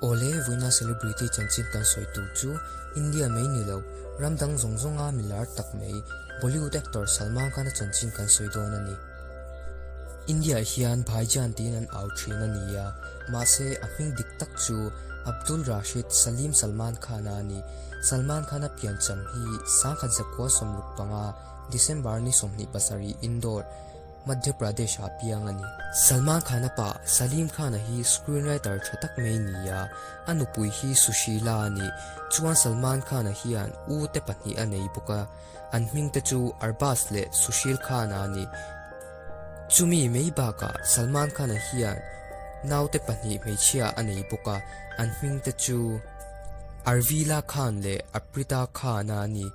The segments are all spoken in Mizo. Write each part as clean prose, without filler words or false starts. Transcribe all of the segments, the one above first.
Awle, vawiina celebrity chanchin kan sawi tur chu India mai ni lo, ram dang zawng zawnga mi lar tak mai Bollywood actor Salman Khan-a chanchin kan sawi dawn a ni. India-ah hian Bhaijaan tiin an au thin a ni a, mahse a hming dik tak chu Abdul Rashid Salim Salman Khan-a a ni. Salman Khan-a piancham hi 1965, December ni 27 Indore, Madhya Pradesh-ah piang a ni. Salman Khan-a pa Salim Khan-a hi screenwriter tha tak mai ni a, a nupui hi Sushila a ni. Chuan Salman Khan-a hian u te pahnih a nei bawk a, an hming te chu Arbaz leh Sushil Khan-a a ni. Chumi mai bakah Salman Khan-a hian naute pahnih hmeichhia a nei bawk a, an hming te chu Arvila Khan leh Aprita Khan-a a ni.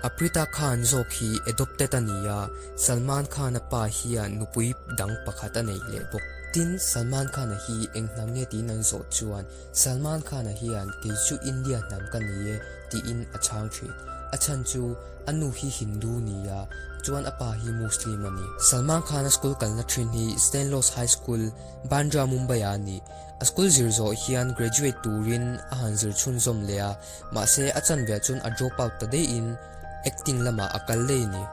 Aprita Khan zawk hi adopted a ni a, Salman Khan-a pa hian nupui dang pakhat a neih leh bawk. Tin, Salman Khan-a hi eng hnam nge tiin an zawh chuan, Salman Khan-a hian kei chu India hnam ka ni e tiin a chhang thin. A chhan chu a nu hi Hindu ni a, chuan a pa hi Muslim a ni. Salman Khan-a school kalna thin hi Stanlaws High School, Bandra, Mumbai-ah a ni. A school zir zawh hian graduate turin a han zir chhunzawm leh a, Mahse, a chanve chuan a drop out ta deihin acting lamah a kal lei a ni.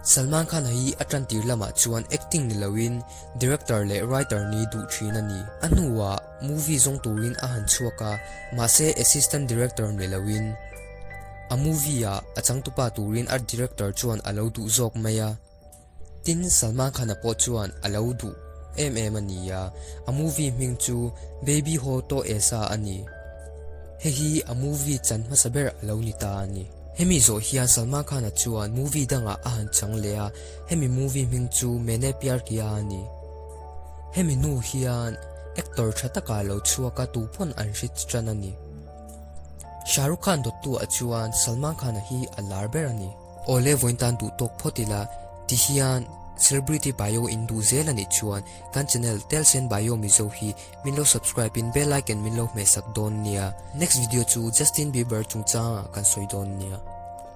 Salman Khan hi a tantir lamah chuan acting ni loin director leh writer ni duh thin a ni. A hnuah movie zawng turin a han chhuak a, mahse assistant director ni loin a movie ah a changtupa turin a director chuan a lo duh zawk mai a. Tin, Salman Khan-a pawh chuan a lo duh em em a ni a, a movie hming chu Baby Ho To Aisa a ni. Hei hi a movie chan hmasa ber a lo ni ta a ni. Hemi zawh hian Salman Khan-a chuan movie dangah a han chang leh a, hemi movie hming chu Maine Pyar Kiya a ni. Hemi hnu hian actor tha takah a lo chhuak a, tupawn an hre tan a ni. Shah Rukh Khan dawttu ah chuan Salman Khan-a hi a lar ber a ni. Awle vawiin tan duh tawk phawt ila ti hian celebrity bio in duh zel anih chuan kan channel Telsen Bio Mizo hi min lo subscribe in bell icon min lo hmehsak dawn nia. Next video chu Justin Bieber chungchangah kan sawi dawn nia.